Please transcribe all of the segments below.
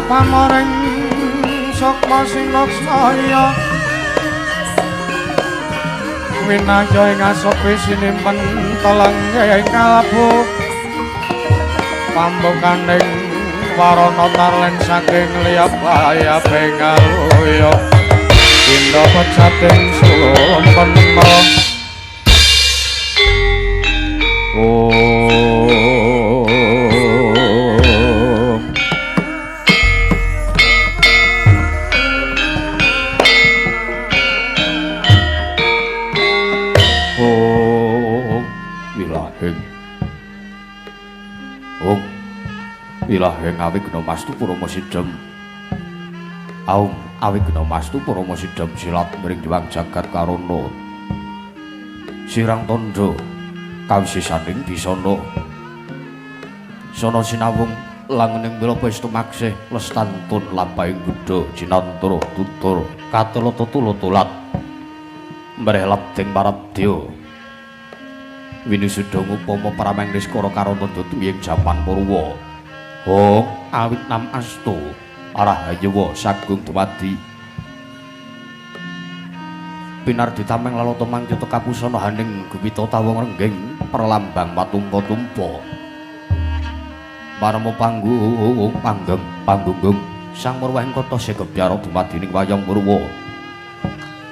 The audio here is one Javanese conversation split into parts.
Pamoring sukma sinuksmaya winaya ing asopi sinimpen teleng ing kalebu pambukaning warana tarlen saking liyap-liyap ing aluya indha pecating sumpena. Om wilaheng awigna mastu purama sidhem. Aum awigna mastu purama sidhem silat mring dewang jagat karana. Sirang tandha kawisisaning bisana. Sana sinawung langening milapa istumaksih lestantun lampahing buddha jinantara tutur katelata tulutulat mreh labding parabdya. Winusuda ngupama prameng niskara karana tumiying jaman Purwa. Hong awit nam astu arahayewa sagung dumadi. Pinardi tameng lalata mangkita kapusana haning guwita tawung rengging perlambang matumpa-tumpa. Parama panggung panggeng panggunggung sang murwahing kota segebyara dumadi ning wayang Purwa.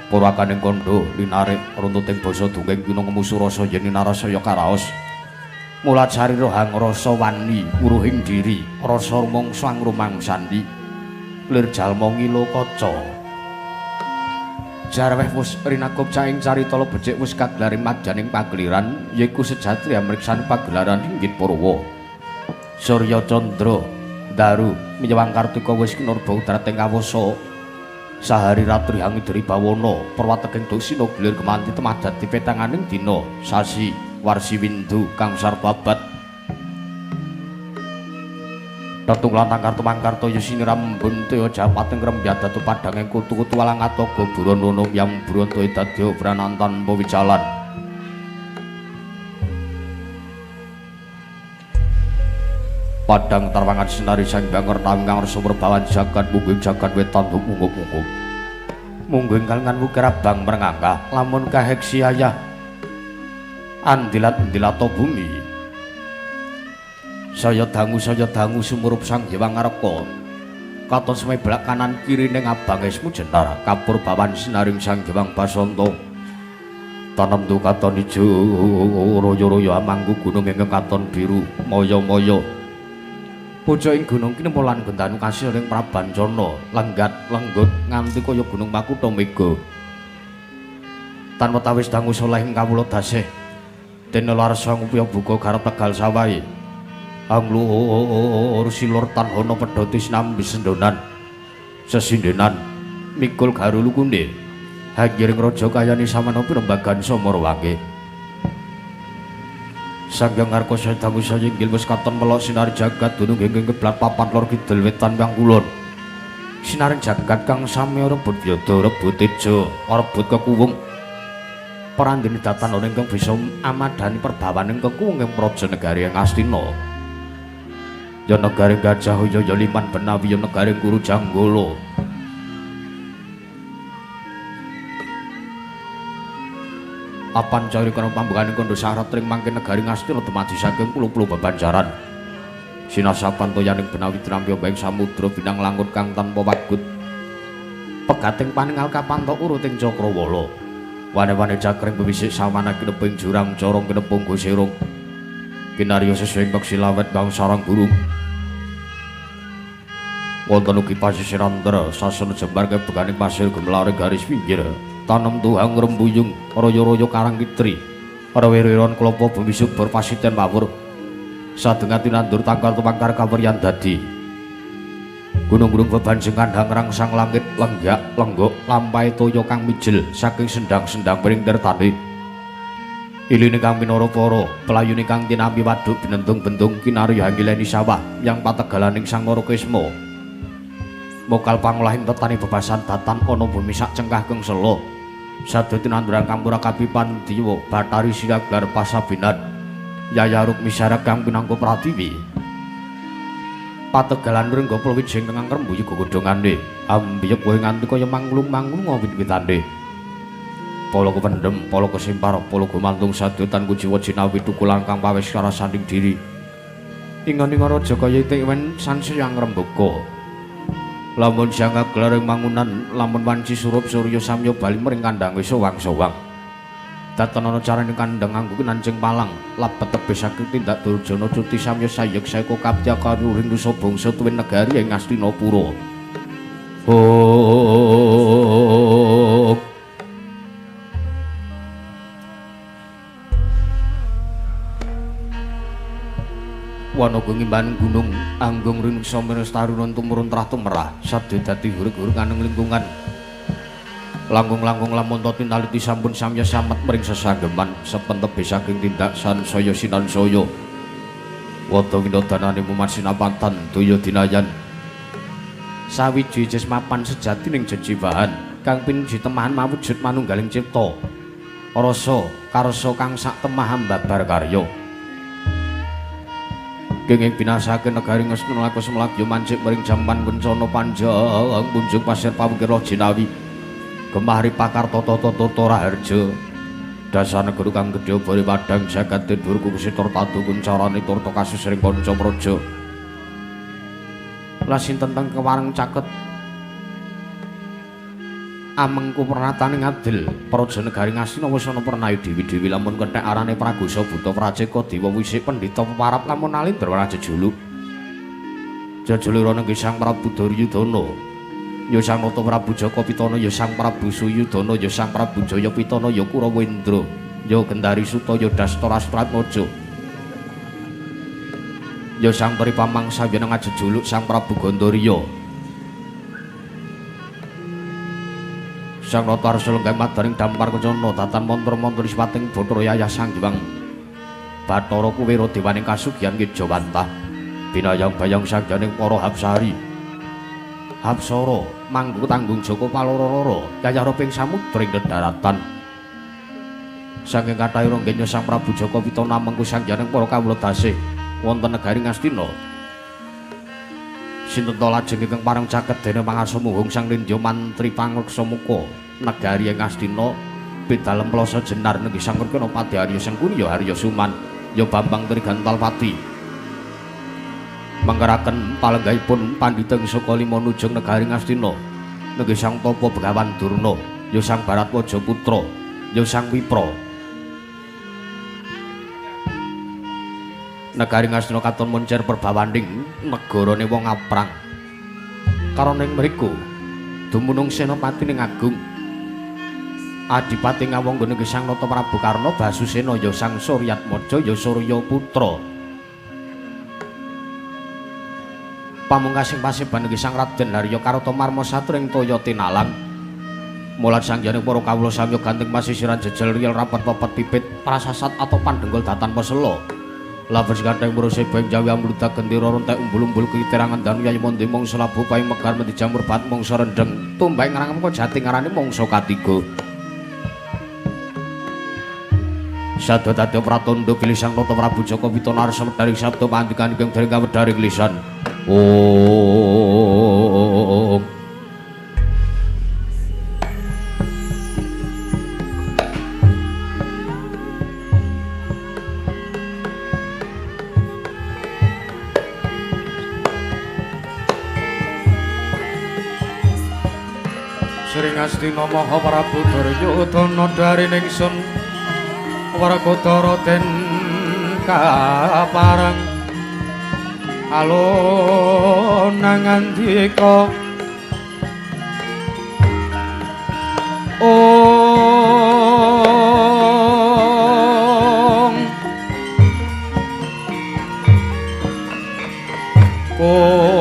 Purwakaning kandha linarik runtuting basa dongeng pinangemusu rasa yen narasaya karaos. Mula carira hangrasa wani wuruhing diri rasa rumangsa angrumangsani lir jalma ngila kaca. Jarweh wus rinakup caing carita becik wus kagelaring madyaning pageliran yaiku sejatri amriksan pagelaran inggit Purwa. Surya Candra Daru minyewang Kartika wis kinurba udrating kawasa. Sahari ratri hangidri bawana perwateking dosina gilir gemanti temadat di petanganing dina sasi warsi windu kang sarta abad. Tetung lantang kartu mangkarta yusini rambun toya japating rembiyadatu padanging kutu-kutu walang atoga buronono yang buronto dadya branantan pawijalan. Padang tarwangan sinari sang banger kang rasa merbawan jagat mungguing jagat wetan munggup-munggup. Mungguing kalengan wukir abang merengangkah lamun kaheksi ayah andilat-andilata bumi. Saya dangu sumurup sang Hyang Ngareka. Katon semeblak kanan kiri ning abang esmu jenar kapur bawan sinaring sang Hyang Basanta. Tanem tu katon ijo royo-royo amangku gunung ingkang katon biru moyo-moyo. Pucuking gunung kinempul lan gendanu kasil ing Prabancana lenggat lenggut nganti kaya gunung Makutha Mega. Tanpa tawis dangu saleh ing kawula dasih dene larsa ngupiya buka garap tegal sawahe. Anglur silur tanhana pedhoti sinambi sendonan sesindenan mikul garulu kunde hangiring raja kayane samana pirembagan samarwange. Sang Hyang Ngarka saya dangu saya inggil wis katon melok sinar jagat dunung ingkang keblat papan lor kidul wetan kang kulon. Sinaring jagat kang sami rebut yada rebut teja rebut kekuwung. Prandene datan ana ingkang bisa amadani perbawaning kekuwung ing praja negari Ngastina. Ya negari Gajah ya ya Liman Benawi ya negari Kuru Janggala. Apan cari kana pambukaning kandha syarat ring mangke negari Ngastina dumadi saking pulo-pulo bebanjaran. Sinasapan toyaning Benawi tinampi ing samudra binang langut kang tanpa wagut. Pegating paningal kapantok uruting cakrawala. Wane-wane cakring bewisik sawana kineping jurang corong kinepung gosirung. Kinarya sesuing peksi lawet bang sarang burung. Wonten ugi pasisir andra sasana jembar kebeganing pasir gemlare garis pinggir. Tanem tuhang rembuyung royo-royo karang kitri. Rewe-reweron klopo bumi subur pasiten mawur. Sadenga tinandur tangkar tumangkar kaweryan dadi. Gunung-gunung bebanjengan hangrangsang langit lenggak lenggok lampahe toya kang mijil saking sendang-sendang piring tirtane. Iline kang minara para pelayune kang tinampi waduk binentung-bentung kinarya hanggileni sawah yang pategalaning Sang Narakisma. Mokal pangolahing tetani bebasan datan ana bumi sak cengkah keng sela. Sadaya tinanduran kang pura kapipan diwa Bathari Siragar Pasabinan Yaya Rukmi Syarak kang pinangka pratiwi. Pategalan rengga plowij ingkang ngrembuyug godhongane. Ambiyek kowe nganti kaya manglung-manglung wit-witane. Pala kependhem, pala kesimpar, pala gumantung sadotan kujiwa jinawi tukul kang pawis karasaning diri. Ingon-ingon raja kaya itik wen sansaya ngrembaka. Lamun siang kagelar ing mangunan, lamun wanci surup surya samya bali mring kandhang wis sowang-sowang. Datan ana carane kandhang nganggo nancing palang, labet tebih saking tindak durjana cuti samya sayek saeka kaptya karuring nusa bangsa tuwin negari ing Astinapura. Oh. Wana gungimban gunung anggung rinuksa minestarunan tumurun trah tumerah sabda dadi hurik-hurik aneng lingkungan langkung-langkung lamun to tinaliti sampun samya samet mring sesanggeman sepentebe saking tindak sansaya sinansaya wada winodanane mumat sinapatan daya dinayan sawiji jes mapan sejati ning jejiwahan kang pinuji temahan mawujud manunggaling cipta rasa karsa kang sak temah ambabar karya. Kenging binasake negari Ngastina laku semlagya mancik mring jaman kencana panjang punjung pasir pawukir jinawi gemah ripakar tata tata raharja dasar negara kang gedhe bari padhang jagat dhuwur kukusi tur tatu kuncarane turta kasus ring kanca praja lah sinten teng kewareng caket amengku pernatane ngadil praja negari Ngastina wis ana pernayu dewi-dewi lamun kethek arane Pragosa Buta Praceka Dewa Wisik Pendhita Peparap lamun Nalindra Rajajulu Jajulira nenggih Sang Prabu Duryudana ya Sang Nata Prabu Jaka Pitana ya Sang Prabu Suyudana ya Sang Prabu Jaya Pitana ya Kurawendra ya Gendari Suta ya Dastarastratmaja ya Sang Tri Pamangsa ya Ngajejuluk Sang Prabu Gandariya Sang Nata Arsa lenggah madaring dampar kencana datan mantra-mantra ispating Bathara Yayah Sang Hyang Bathara Kuwera dewaning kasugihan Ngejawantah binayang-bayang sangjaning para hapsari Hapsara manggu tanggung jaka paloro-loro yayah roping samudra ing daratan saking kathah ranggenya Sang Prabu Jaka Pitana mengku sangjaning para kawula dasih wonten negari Ngastina sinten ta lajeng ingkang pareng caket dene pangarsa muhung Sang Nindya Mantri Pangreksa Muka negari ing Ngastina bidalem plasa jenar nenggih Sang Kerkana Pati Arya Sengkuni ya Arya Suman ya Bambang Trigantalpati mangkaraken palenggahipun pandhita ing saka lima nujung negari Ngastina nenggih Sang Tapa Begawan Durna ya Sang Baratwaja Putra ya Sang Wipra negari Ngastina katon moncer perbawaning negarane wong aprang karana ing mriku dumunung senopati ning agung adipati ngawangga nenggih Sang Nata Prabu Karna Basusena ya Sang Suryatmaja ya Surya Putra pamungkasing paseban nenggih Sang Raden Harya Kartamarma satur ing toya tinalang mulat sangjane para kawula samya ganting pasisiran jejel riyel rapet pepet pipit prasasat atau pandhenggul datan pesela labes gandeng muruse beng jawi amludak gendera rontek umbul-umbul kiterangan danu yayi mondi mangsa labu paing megar mendi jamur bat mangsa rendeng tumbak ngrang mengko jati ngarani mangsa katiga sadha tadya pratandha bilih Sang Nata Prabu Jaka Pitana arsa medharing sabda pandikan ingkang dereng kawedharing lisan. Om. Sri Ngastina Maha Prabu Duryudana darining sun Werkudara den kapareng alun nangandika ong ong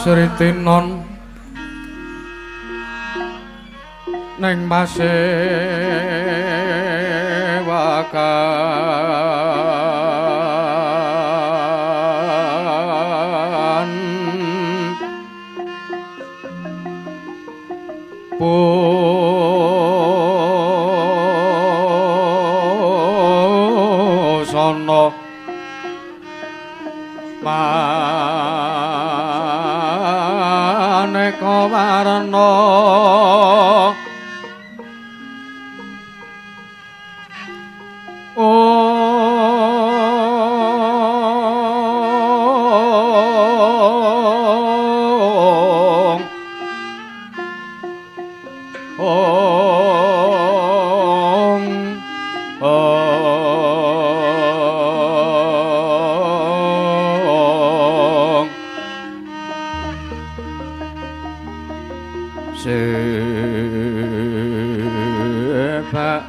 Sritinon neng pasewakan busana maneka warna. Ong ong ong sebab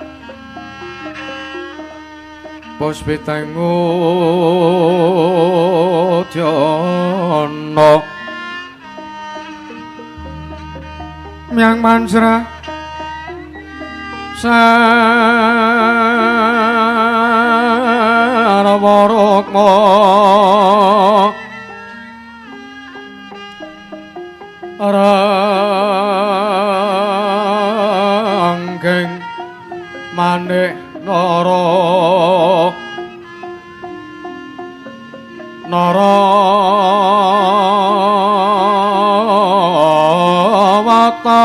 puspitang udyana myang manjra sarwa rukma ranggeng manik nara nara wata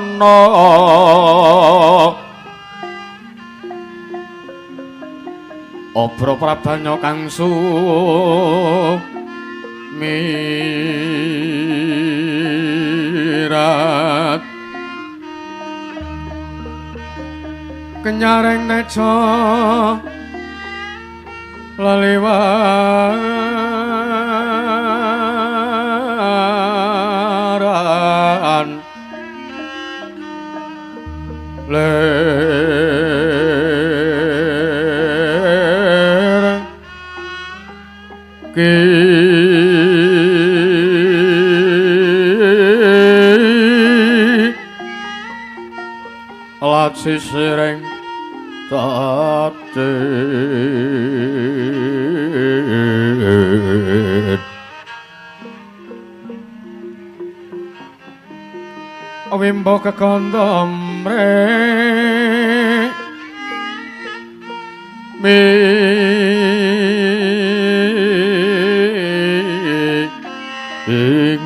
ana obra prabanya kang sumirat kenyareng nejo leliwaran ler Lepat sisiring dadi wimbo kekandha mre mi ing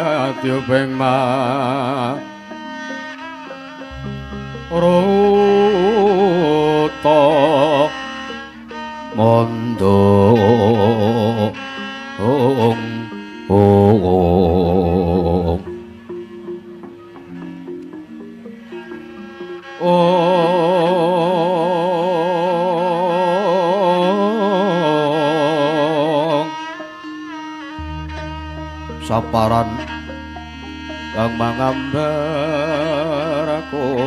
katyuping ma ruta mondo ong ong ong saparan kang mangambar kungas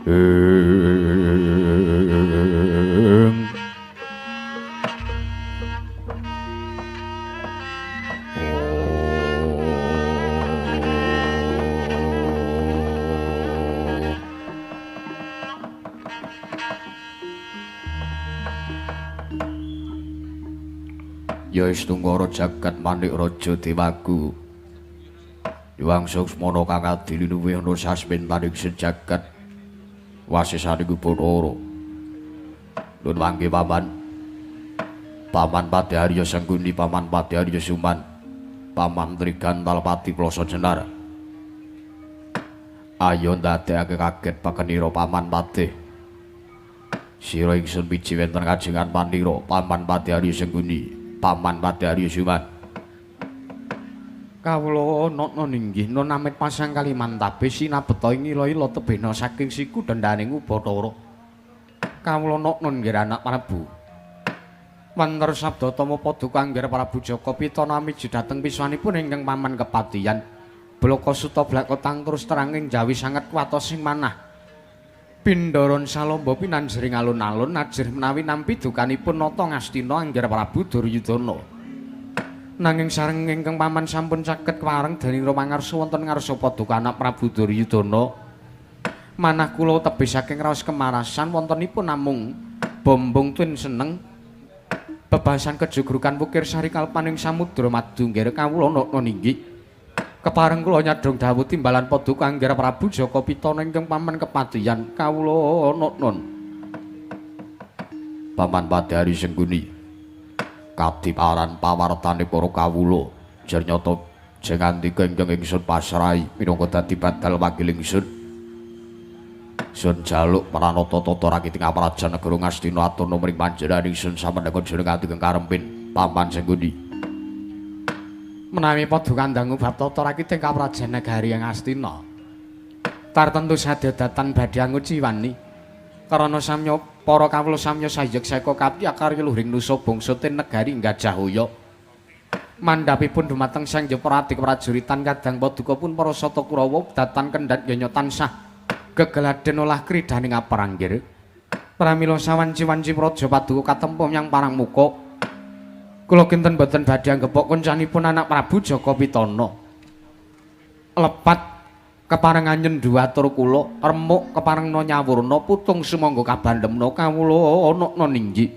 ing Ya Istunggara jagat manik raja dewaku. Yuwang Suksmana kang adi linuwih ana sasmintaning sejagat wasisane Bathara. Nun mangke paman. Paman Patih Arya Sengkuni, Paman Patih Arya Suman, Paman Trigantalpati Plasa Jenar. Ayo ndadekake kaget pakenira Paman Patih. Sira ingsun miji wonten kajengan panira Paman Patih Arya Sengkuni, Paman Patih Arya Suman. Kawula nana ninggih namit pasang kalimantabe sinabeta ing ila-ila tebena saking siku dendaning Bathara. Kawula nana nggih anak Prabu. Wanter sabda tama paduka anggir Prabu Jaka Pitana miji dhateng piswanipun ingkang paman kepatihan. Blaka suta blakotang terus terang ing jawi sanget kuwatos sing manah. Pindharan salamba pinanjering alun-alun ajrih menawi nampi dukanipun nata Ngastina anggir Prabu Duryudana. Nanging sareng ingkang paman sampun saged kepareng dening rumangarsa wonten ngarsa paduka anak Prabu Duryudana. Manah kula tebih saking raos kemarasan wontenipun namung bombong twin seneng bebasan kejugrukan wukir sari kalpaning samudra madu nggih kawula nana ninggih. Kepareng kula nyadhong dawuh timbalan paduka anggir Prabu Jaka Pitana ingkang paman kepatihan kawula nana. Paman Patih Arya Sengkuni, kadiparan pawartane para kawula jer nyata jengandika ingkang ingsun pasrahi minangka dadi badal wakil ingsun. Sun jaluk pranata tata rakiting aprajan negara Ngastina aturna mring panjenengan ingsun samendheka jeneng ati kang karempin Paman Sengkuni. Menawi paduka ndangu bab tata rakiting kaprajan negari Ngastina tartentu sadya datan badhe anguciwani karana samya para kawula samya sayek seka kapya karya luhring nusa bangsa ten negari Gajahaya. Mandhapipun dumateng Sang Hyang Prajuritan kadang paduka pun para sata Kurawa datan kendhat yanya tansah gegeladen olah kridaning apranggir. Pramila sawanci-wanci praja paduka katempuh menyang parang muka. Kula kinten boten badhe anggepok koncanipun anak Prabu Jaka Pitana. Lepat keparengan nyendu atur kula, remuk keparengna nyawurna putung sumangga kabandemna kawula nana ninggi.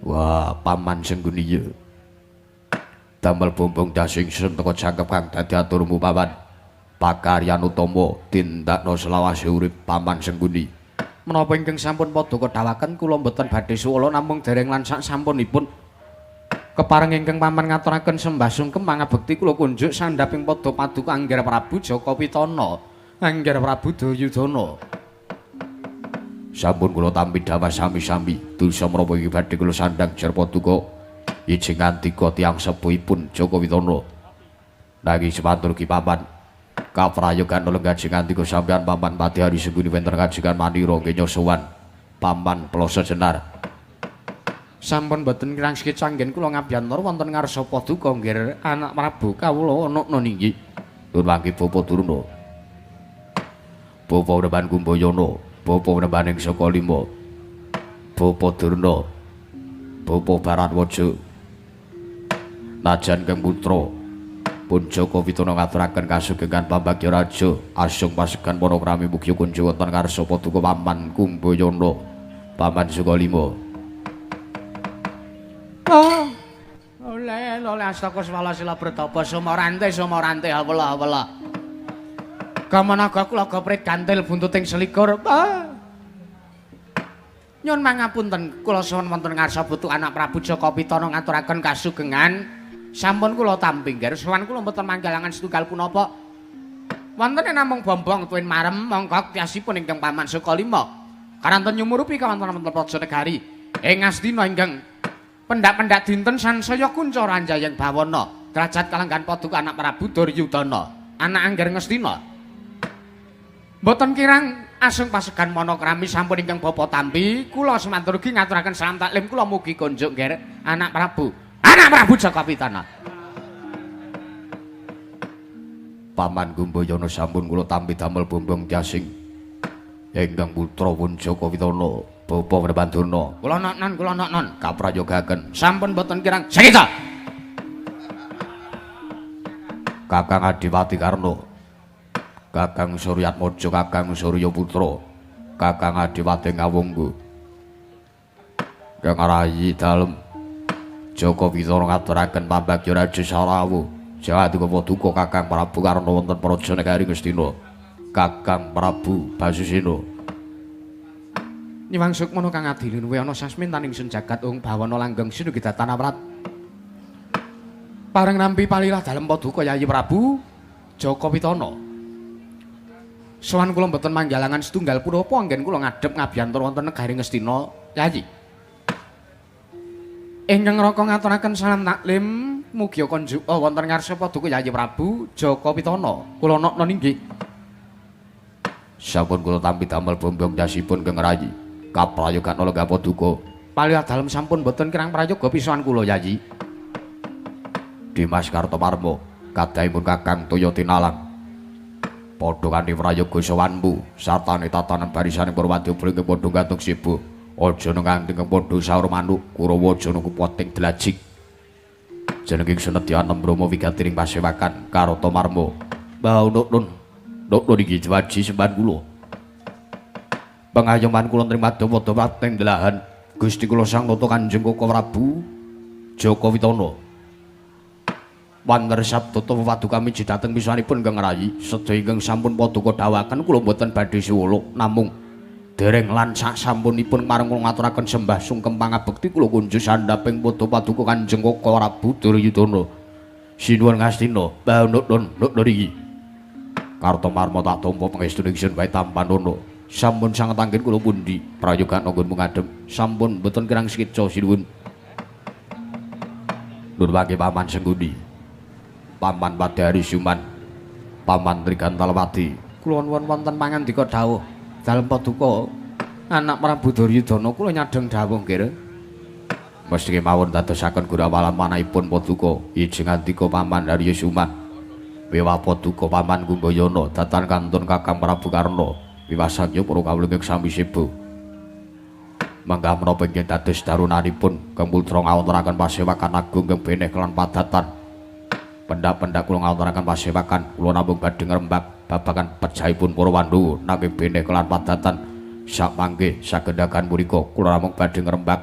Wah, Paman Sengkuni ya. Damel bombong das ingsun teka jangkep kang dadi aturmu Paman. Pakaryan utama tindakna selawase urip Paman Sengkuni. Menapa ingkang sampun paduka dawaken kula mboten badhe suwala namung dereng lan sak sampunipun. Kepareng ingkang paman ngaturaken sembah sungkem pangabekti kula kunjuk sandhaping padha paduka anggir Prabu Jaka Pitana, anggir Prabu Duryudana. Sampun kula tampi dawah sami-sami dosa menapa iki badhe kula sandhang jer paduka ijing ngandika tiyang sepuhipun Jaka Pitana. Nanging semantur ki Paman kaprayogan lenggah ngandika sampeyan Paman Patih Arya Sengkuni wonten kajengan manira nggih nyosowan Paman Plasa Jenar. Sampun boten kirang sekecanggen kula ngabyantor wonten ngarsa paduka nggih anak Prabu kawula nana ninggi. Nun mangke Bapa Durna. Bapa Uneban Kumbayana, Bapa Unebaning Saka Lima. Bapa Durna, Bapa Baratwaja. Najan Kang Putra pun Jaka Pitana ngaturaken kasugengan pambagya raja asung pasegan panakrami mugi kunjung wonten ngarsa paduka Paman Kumbayana, Paman Sukalima. Oh, oleh oleh astaka swala sila bretapa sumarante sumarante awela awela. Gamanaga kula gopret gantil buntuting selikur. Ah. Nyun mangapunten kula suwun wonten ngarsa putu anak Prabu Jaka Pitana ngaturaken kasugengan. Sampun kula tampi nggih sowan kula mboten manggalangan setunggal punapa. Wonten namung bombong tuwin marem mongko tiasipun ingkang Paman Sukalima. Karanten nyumurupi kawontenan wonten Praja Negari ing Astina ingkang pendak-pendak dinten sansaya kuncara anjayeng bawana derajat kalenggan paduka anak Prabu Duryudana anak Angger Ngastina. Mboten kirang asung pasegan manokrami sampun ingkang bapa tampi kula semanten ugi ngaturaken salam taklim kula mugi konjuk nggih anak Prabu. Anak Prabu Jaka Pitana. Paman Kumbayana sampun kula tampi damel bombong tiasing ingkang putra pun Jaka Pitana Bapa Wrebandana. Kula noknon kula noknon kaprayogaken sampun mboten kirang sakita. Kakang Adipati Karna, Kakang Suryatmaja, Kakang Surya Putra, Kakang Adipati Ngawunggu. Kang rayi dalem Jaka Pitana ngaturaken pambagya raja Sarawu. Jawadika paduka Kakang Prabu Karna wonten Praja Negari Ngastina. Kakang Prabu Basusena. Nyiwang sukmana kang adili luwe ana sasmintaning sun jagat ung bawana langgeng sinugidatan awrat. Pareng nampi palilah dalem paduka Yayi Prabu Jaka Pitana. Sowan kula mboten manggalangan setunggal punapa anggen kula ngadhep ngabyantor wonten negari Ngastina, Yayi. Ingkang raka ngaturaken salam taklim mugi konjuka wonten ngarsa paduka Yayi Prabu Jaka Pitana. Kula nokno inggih. Sampun kula tampi damel bombong dasipun Kang Rayi. Kaprayogan lenggah paduka. Palih dalem sampun mboten kirang prayoga pisowan kula Yayi. Dimas Kartomarma kadhahipun Kakang Toya Tinalang. Padha kanthi prayoga sowanmu sartane tatanan barisaning para wadya ingkang padha gantung sibu. Aja nganti padha saur manuk Kurawa aja kupoting dlajik. Jenenging senedyan Brahma wigati ring pasewakan Kartomarma. Mbah Nun Nun iki waji sembahan kula. Pangayoman kula nrima padha pating delahan Gusti kula Sang Nata Kanjeng Koko Prabu Jaka Pitana. Wanter sabda paduka miji dhateng misanipun Kang Rayi sedaya ingkang sampun paduka dawuhaken kula mboten badhe suwula namung dereng lan sak sampunipun marang kula ngaturaken sembah sungkem pangabekti kula kunjuk sandhaping padha paduka Kanjeng Koko Prabu Duryudana. Sinuwun Ngastina, Mbah Nun Nun iki. Kartomarma tak tampa pangestu ingsun wae tampanono. Sampun sanget anggen kula pundi prayoga nggonmu ngadhep sampun mboten kirang sekeca sinuwun. Nur mangke Paman Sengguni, Paman Padari Suman, Paman Trigantalwati. Kula nuwun wonten pangandika dawuh dalem paduka anak Prabu Duryudana kula nyadheng dawuh nggih. Mesti kemawon dadosaken gurawalan manahipun paduka ijing andika Paman Harya Suman. Wiwah paduka Paman Kumbayana datan kantun Kakang Prabu Karna. Wiwasanya para kawula ingkang sami seba. Manggah menapa ingkang dados darunanipun Kang Putra ngawontenaken pasewakan agung ingkang beneh kelan padatan. Pendak-pendak kula ngawontenaken pasewakan kula namung badhe ngrembak babagan pejahipun para Pandhawa nanging beneh kelan padatan. Samangke sagendagan punika kula namung badhe ngrembak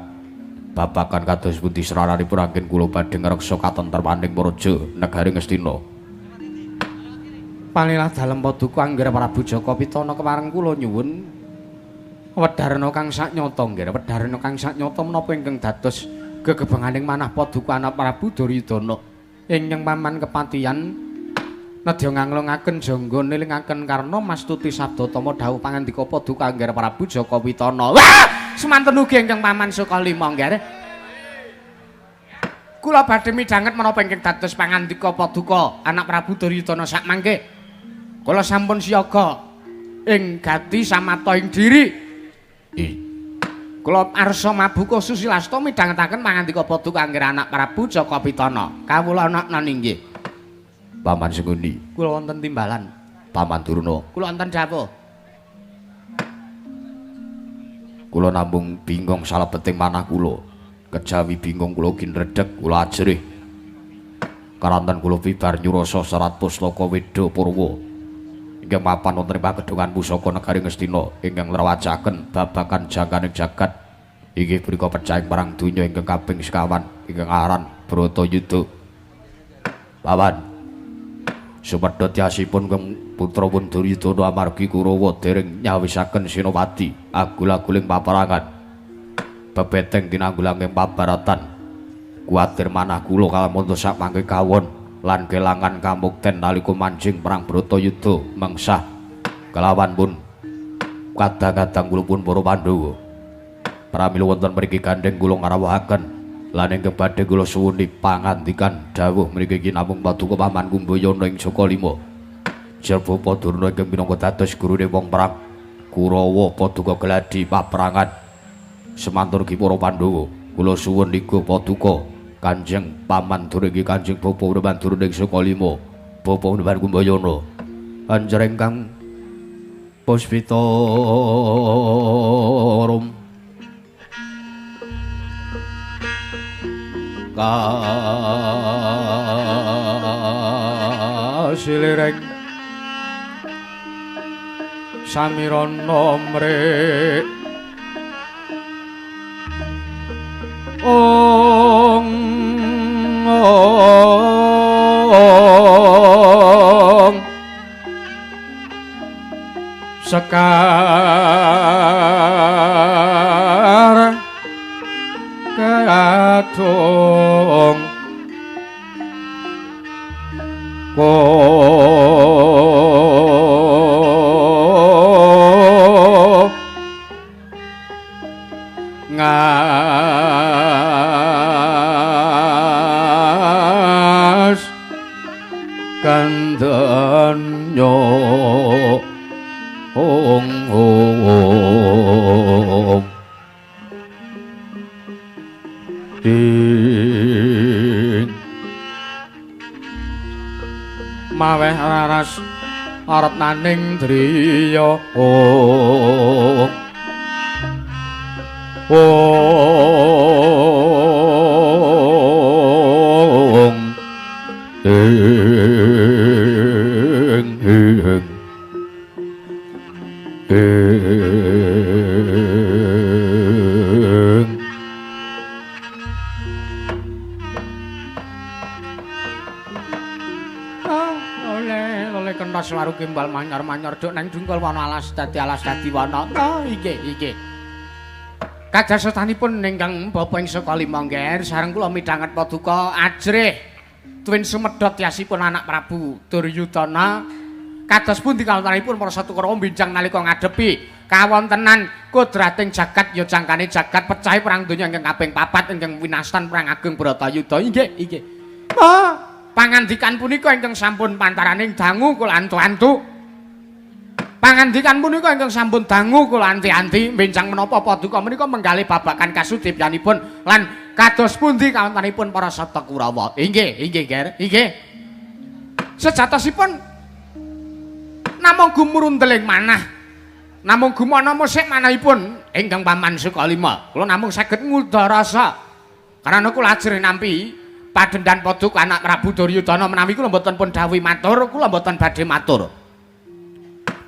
babagan kados pundi srananipun anggen kula badhe ngreksa katentremaning praja negari Ngastina. Palilah dalem paduka Angger Prabu Jaka Pitana kepareng kula nyuwun wedharna kang saknyata nggih wedharna kang saknyata menapa ingkang dados gegebenganing manah paduka anak Prabu Duryudana ingkang paman kepatihan nedya nganglungaken jangga nilingaken karna mastuti sabda tama dawuh pangandika paduka Angger Prabu Jaka Pitana. Wah, semanten ugi ingkang paman Sukalima nggih. Kula badhe midhanget menapa ingkang dados pangandika paduka anak Prabu Duryudana sakmangke. Kula sampun siaga ing gati samata ing diri. Kula arsa mabuka susilasta midhangetaken pangandika paduka Angger anak Prabu Jaka Pitana. Kawula nokno inggih. Paman Sengkuni. Kula wonten timbalan. Paman Durna. Kula wonten dawuh. Kula namung bingung salebeting manah kula. Kejawi bingung kula ginredeg kula ajrih. Karanten kula bibar nyurasa serat pustaka Weda Purwa. Ingkang mapan wonten ing pagedhungan pusaka negari Ngastina ingkang ngrawajaken babagan jangkaning jagat. Inggih punika pecahing perang donya ingkang kaping sekawan ingkang aran Bratayuda. Paman sumedhot yasipun kang putra pun Duryudana amargi Kurawa dereng nyawisaken Senopati agul-aguling paperangan. Bebeteng tinanggulang ing pabaratan. Kuwatir manah kula kalamunta sakmangke kawon lan kelangan kamukten nalika manjing perang Bratayuda mengsah kelawan pun kadang-kadang kula pun para Pandhawa. Pramila wonten mriki gandheng kula ngrawuhaken lan ingkang badhe kula suwuni pangandikan dawuh mriki iki namung paduka Paman Kumbayana ing Sukalima. Jer Bapa Durna ingkang minangka dados gurune wong perang Kurawa paduka gladi paperangan. Semantur ki para Pandhawa, kula suwun niku paduka Kanjeng Paman Durna iki Kanjeng Bapa Paman Durna ing Sukalima, Bapa Paman Kumbayana. Anjer ingkang puspita rum kasilireng samirana mrek ong ong sekar kadung ko ngas kandhanyo ong ong ing maweh raras arep naning driya ong ong ing ing ing oleh kentas waru gimbal manyor-manyor duk nang dungkul wana alas dadi wana. Oh inggih inggih. Kadasotanipun ingkang bapa ing Sukalima nggih sareng kula midhanget paduka ajrih tuwin sumedhot yasipun anak Prabu Duryudana kados pundi kawontenanipun para Satukara bincang nalika ngadepi kawontenan kodrating jagat ya jangkane jagat pecahe perang donya ingkang kaping papat ingkang winastan perang ageng Bratayuda. Inggih inggih. Oh, pangandikan punika ingkang sampun pantaraning dangu kula antu-antu. Pangandikan punika ingkang sampun dangu kula anti-anti benjang menapa paduka menika menggalih babagan kasudipyanipun lan kados pundi kawontenanipun para Sata Kurawa. Inggih, inggih, Ger. Inggih. Sejatosipun namung gumrundeling manah. Namung gumana musik manahipun ingkang Paman Sukalima. Kula namung saged ngudharasa. Karena kula ajrih nampi padhendan paduka anak Prabu Duryudana menawi kula mboten pun dawuhi matur, kula mboten badhe matur.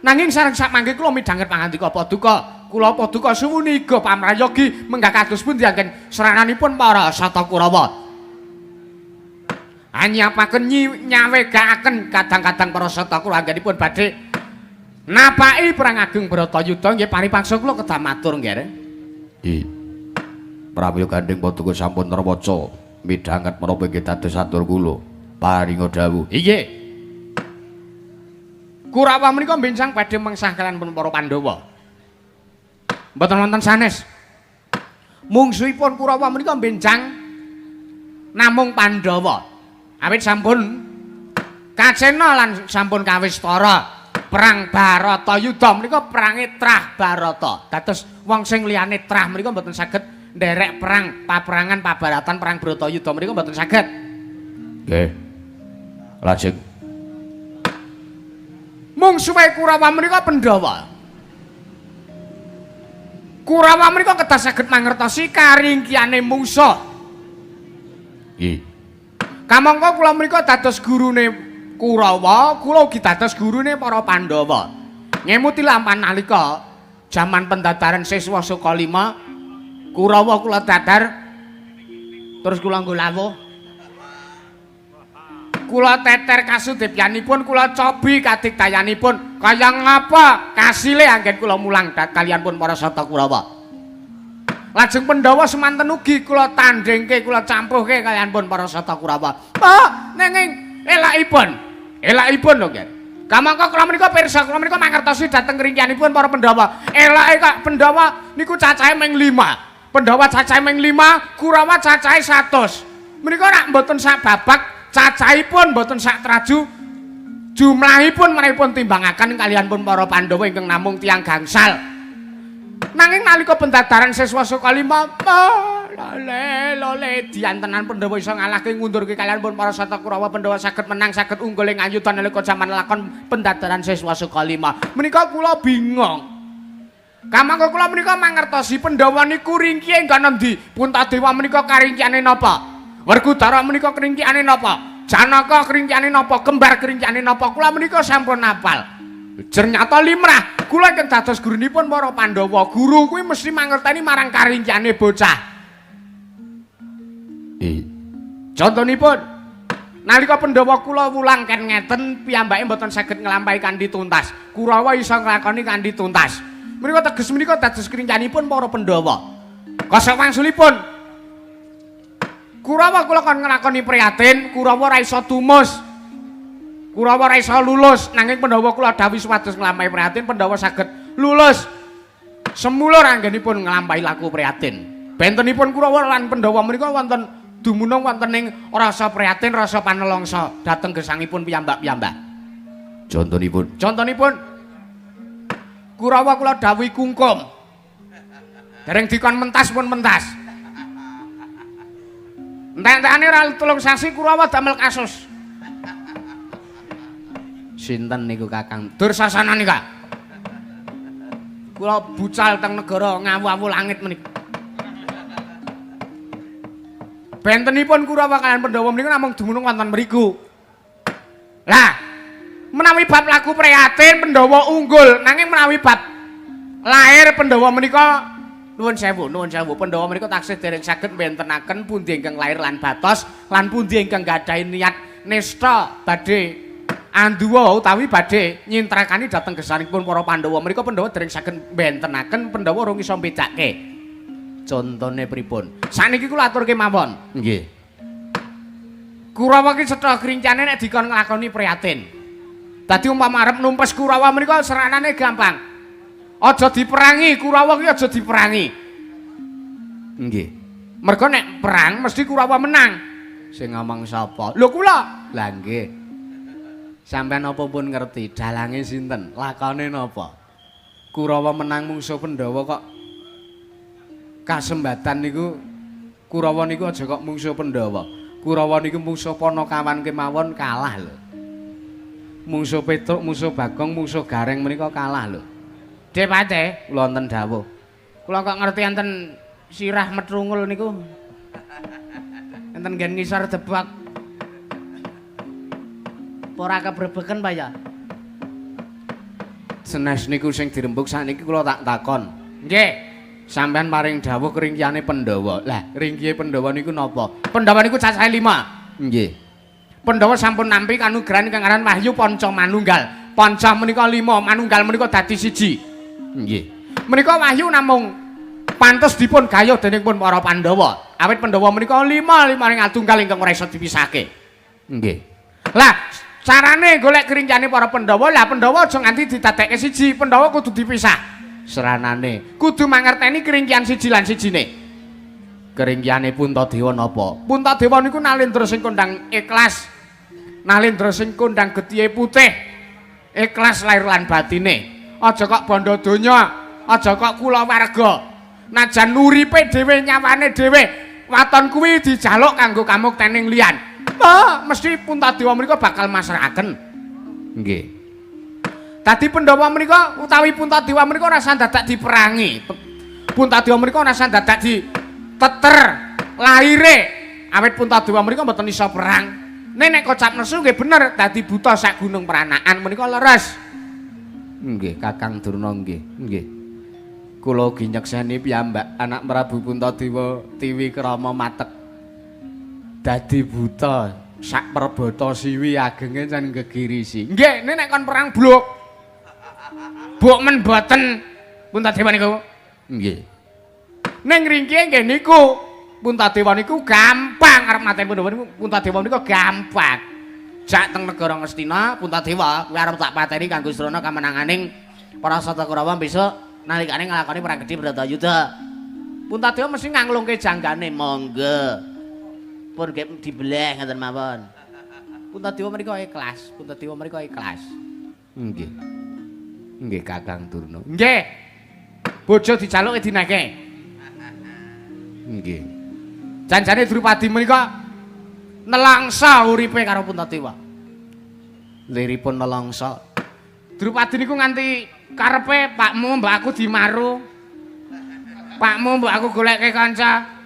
Nanging sareng sakmangke kula midhanget pangandika paduka, kula paduka suwuni iga pamrayogi menggah kados pundi anggen serananipun para Sata Kurawa. Anyapaken nyawegaaken kadang-kadang para Sata Kurawa anggenipun badhe napaki perang ageng Bratayuda nggih paripaksa kula kedah matur nggih. Nggih. Pramila gandheng paduka sampun nerwaca midhanget menapa inggih dados atur kula paringa dawuh. Inggih. Kurawa menika mbincang badhe mengsah kaliyan pun para Pandhawa. Mboten wonten sanes. Mungsuhipun Kurawa menika mbincang namung Pandhawa. Awit sampun kacena lan sampun kawistara perang Baratayuda menika perange trah Barata. Dados wong sing liyane trah menika mboten saged nderek perang paperangan pabaratan perang Bratayuda menika mboten saged. Nggih. Lajeng Mungsuhe Kurawa menika Pandhawa. Kurawa menika kedah saged mangertosi karingkiyane mungsuh. Nggih. Kamangka kula menika dados gurune Kurawa, kula ugi dados gurune para Pandhawa. Ngemuti lampahan nalika jaman pendadaran siswa Suka 5, Kurawa kula dadar terus kula nggo lawuh. Kula teter kasudepyanipun, kula cobi kadigdayanipun. Kaya ngapa kasile anggen kula mulang kaliyan pun para Sata Kurawa. Lajeng Pandhawa semanten ugi kula tandhingke, kula campuhke kaliyan pun para Sata Kurawa. Oh, nanging elakipun. Elakipun lho, Nggih. Kamangka kula menika pirsa, kula menika mangertosi dhateng ringkianipun para Pandhawa. Elake kok Pandhawa niku cacahe ming 5. Pandhawa cacahe ming 5, Kurawa cacahe 100. Menika rak mboten sak babak, cacahipun mboten sak traju, jumlahipun menipun timbangaken kaliyan pun para Pandhawa ingkang namung tiyang gangsal. Nanging nalika pendadaran siswa Suka 5, lole lole diantenan Pandhawa iso ngalahke ngundurke kaliyan pun para Sata Kurawa. Pandhawa saged menang, saged unggul ing ayuda nalika jaman lakon pendadaran siswa Suka 5. Menika kula bingung. Kamangka kula menika mangertosi Pandhawa niku ringkihe enggon endi? Puntadewa menika karingkiyane napa? Werkudara menika kringkiyane napa? Janaka kringkiyane napa? Kembar kringkiyane napa? Kula menika sampun hafal. Ternyata limrah kula ingkang dados gurunipun para Pandhawa. Guru kuwi mesti mangerteni marang karingkiyane bocah. Contonipun nalika Pandhawa kula wulang ken ngeten piyambake mboten saged nglampahi kanthi tuntas. Kurawa iso nglakoni kanthi tuntas. Menika teges menika dados kringkiyanipun para Pandhawa. Kosok wangsulipun Kurawa kula kon nglakoni prihatin, Kurawa ora iso tumus. Kurawa ora iso lulus, nanging Pandhawa kula dawuhi supados nglampahi prihatin, Pandhawa saged lulus. Semulur anggenipun nglampahi laku prihatin. Bentenipun Kurawa lan Pandhawa menika wonten dumunung wonten ing rasa prihatin, rasa panelongsa dhateng gesangipun piyambak-piyambak. Contonipun, Contonipun Kurawa kula dawuhi kungkum. Dereng dikon mentas pun mentas. Entek-entekane ora 3 sasi Kurawa damel kasus. Sinten niku Kakang? Dursasana nika. Kula bucal teng negara ngawu-awu langit menika. Bentenipun Kurawa kaliyan Pandhawa menika namung dumunung wonten mriku. Lah, menawi bab laku prihatin Pandhawa unggul, nanging menawi bab lahir Pandhawa menika nuwun sewu, nuwun sewu. Pandhawa menika taksih dereng saged mbentenaken pundi ingkang lahir lan batos lan pundi ingkang gadhahi niat nista badhe anduwa utawi badhe nyintrakani dhateng gesangipun para Pandhawa. Menika Pandhawa dereng saged mbentenaken, Pandhawa urung iso mbedake. Contone pripun? Sakniki kula aturke mawon. Nggih. Kurawa ki cetha grincane nek dikon nglakoni prihatin. Dadi umpama arep numpes Kurawa menika seranane gampang. Aja diperangi, Kurawa ki aja diperangi. Nggih. Mergo nek perang mesti Kurawa menang. Sing ngomong sapa? Lho kula. Lah nggih. Sampeyan apa pun ngerti dalange sinten, lakone napa? Kurawa menang mungsuh Pandhawa kok kasembatan niku. Kurawa niku aja kok mungsuh Pandhawa. Kurawa niku mungsuh Panakawan kemawon kalah lho. Mungsuh Petruk, mungsuh Bagong, mungsuh Gareng menika kalah lho. Depate, Kula wonten dawuh. Kula kok ngerti enten sirah metrungul niku. Enten nggen ngisor debak. Ora kebrebeken Pak ya? Senes niku sing dirembug sakniki kula tak takon. Nggih. Sampeyan paring dawuh ringkiyane Pandhawa. Lah, ringkiye Pandhawa niku napa? Pandhawa niku cacahe 5. Nggih. Pandhawa sampun nampi kanugrahan ingkang aran Wahyu Panca Manunggal. Panca menika 5, manunggal menika dadi 1. Nggih. Menika wahyu namung pantes dipun gayuh dening pun para Pandhawa. Awit Pandhawa menika 5 limaning atunggal ingkang ora iso dipisahke. Nggih. Lah, carane golek kringkiyane para Pandhawa, lah Pandhawa aja nganti didadekke siji, Pandhawa kudu dipisah. Seranane Kudu mangerteni kringkiyan siji lan sijine. Keringkiyane Puntadewa napa? Puntadewa niku nalendra sing kondang ikhlas. Nalendra sing kondang getihe putih. Ikhlas lahir lan batine. Aja kok bondo donya, aja kok kulawarga. Najan uripe dhewe, nyawane dhewe, waton kuwi dijaluk kanggo kamuktening liyan. Ah, mesti Puntadewa menika bakal masrahaken. Nggih. Dadi Pandhawa menika utawi Puntadewa menika ora usah dadak diperangi. Puntadewa menika ora usah dadak diteter lahire. Awit Puntadewa menika mboten iso perang. Nek nek kocap nesu nggih bener dadi buta sak gunung peranaan menika leres. Nggih, Kakang Durna nggih, nggih. Kula ugi nyekseni piyambak anak Prabu Puntadewa Tiwikrama matek dadi buta sak perbata siwi agenge jan gegirisi. Nggih, nek kon perang bluk. Buk men boten Puntadewa niku. Nggih. Ning ringkihe nggih niku Puntadewa niku gampang arep mateni Pandhawa niku Puntadewa niku gampang. Jak teng negara Ngastina Puntadewa kuwi arep tak pateni kanggo srana kamenanganing para Kurawa besok nalikane nglakoni perang gedhe Bharatayuda. Puntadewa mesti nganglungke janggane monggo. Pun gek dibeleh ngoten mawon. Puntadewa menika ikhlas, Puntadewa menika ikhlas. Nggih. Nggih Kakang Durna. Nggih. Bojo dijaluke dineke. Nggih. Janjane Drupadi menika nelangsa uripe karo Puntadewa. Liripun nelangsa. Drupadi niku nganti karepe pakmu mbak aku dimaru. Pakmu mbok aku goleke kanca.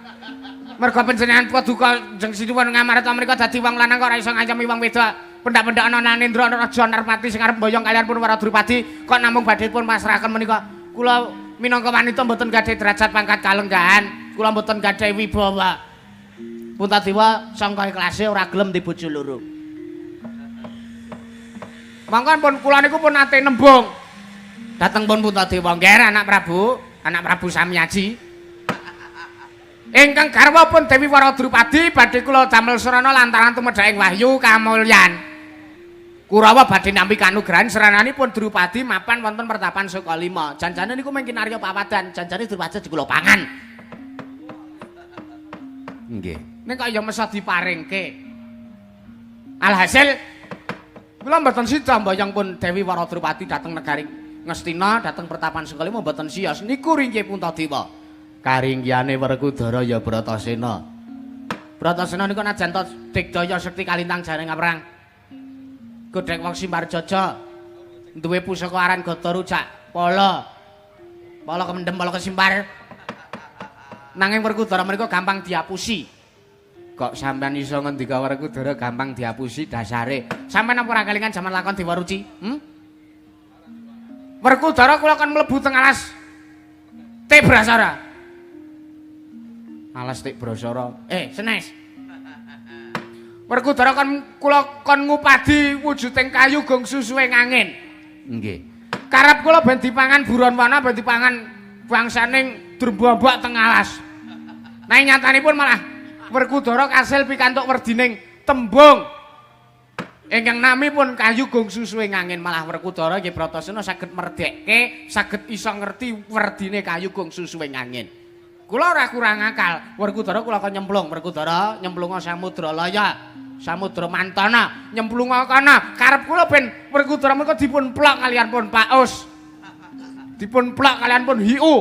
Mergo panjenengan paduka jeng sinuwun ngamarta menika dadi wong lanang kok ora iso ngancemi wong wedok. Pendak-pendak ana Nanendra ana Raja Narpati sing arep mboyong kaliyan pun para Drupadi kok namung badhe pun pasrahaken menika. Kula minangka wanita mboten gadhah derajat pangkat kalenggahan, kula mboten gadhah wibawa. Puntadewa sangka ikhlase ora gelem di bojo loro. Mangkon pun kula niku pun nate nembung. Dateng pun Puntadewa, "Nggih, anak Prabu Samyaji." Ingkang garwa pun Dewi Wara Drupadi badhe kula damel srana lantaran tumedhaking wahyu kamulyan. Kurawa badhe nampi kanugrahan srananipun Drupadi mapan wonten pertapan Sukalima. Janjane niku mung kinarya pawadan, janjane Drupadi kula pangan. Nggih. Ning kok ya mesa diparingke. Alhasil kula mboten sida mboyong pun Dewi Wara Drupadi dhateng negari Ngastina, dhateng pertapan Sukalima mboten siyos. Niku ringkih Puntadewa. Karinggihane Werkudara ya Bratasena. Bratasena niku najan to digdaya sekti kalintang jaring perang. Godhek wong Simbarjaja duwe pusaka aran Gada Rujak, pala. Pala kemendhem, pala kesimpar. Nanging Werkudara menika gampang diapusi. Kok sampean iso ngendika Werkudara gampang diapusi dasare? Sampean apa ora kelingan jaman lakon Dewa Ruci? Hmm? Werkudara kula kon mlebu teng alas Tibrasara. Alas Tibrasara. Senes. Werkudara kon kula kon ngupadi wujuding kayu gong susuhe angin. Nggih. Karep kula ben dipangan buron wana, ben dipangan bangsaning drumbambak teng alas. Nanging nyatanipun malah Werkudara kasil pikantuk werdining tembung. Ingkang nami pun kayu gong susuhe angin, malah Werkudara nggih Bratasena saged merdekke, saged iso ngerti werdine kayu gong susuhe angin. Kula ora kurang akal. Werkudara kula kon nyemplung, Werkudara nyemplunga samudra laya, samudra mantana, nyemplunga kana. Karep kula ben Werkudara menika dipun plok kaliyan pun Paus. Dipun plok kaliyan pun hiu.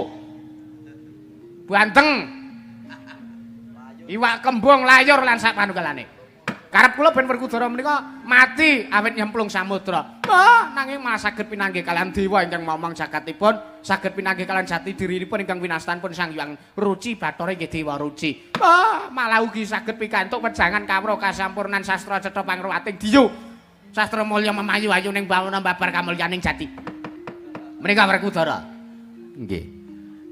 Banteng. Iwak kembung layur lan sak panugalane. Karep kula ben Werkudara menika mati awit nyemplung samudra. Oh, nanging malah saged pinanggih kaliyan dewa ingkang momong jagatipun, saged pinanggih kaliyan jati dirinipun ingkang winastan pun Sang Hyang Ruci Bathara inggih Dewa Ruci. Oh, malah ugi saged pikantuk wejangan kawruh kasampurnan sastra cetha pangruwating diyu. Sastra mulya memayu ayuning bawana babar kamulyaning jati. Menika Werkudara. Nggih.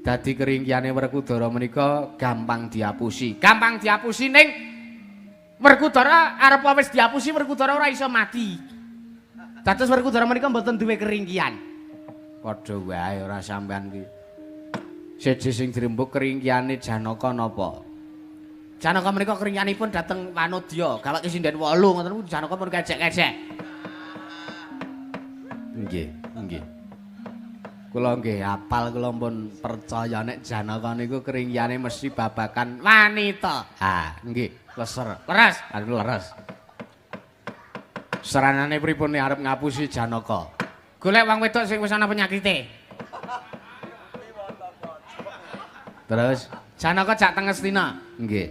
Dadi keringkihane Werkudara menika gampang diapusi. Gampang diapusi ning Werkudara arep wis diapusi Werkudara ora iso mati. Dados Werkudara menika mboten duwe keringkihan. Padha wae ora sampean kuwi. Siji sing dirembug keringkihane Janaka napa? Janaka menika keringkihanipun dhateng Wanodya, gawake sinden 8 ngoten niku Janaka pun kecek-kecek. Nggih, nggih. Kula nggih hafal, kula pun percaya nek Janaka niku keringkihane mesti babakan wanita. Ha, nggih, leser. Leres. Aduh leres. Seranane pripun nek arep ngapusi Janaka? Golek wong wedok sing wis ana penyakite. Terus Janaka jak teng Ngastina. Nggih.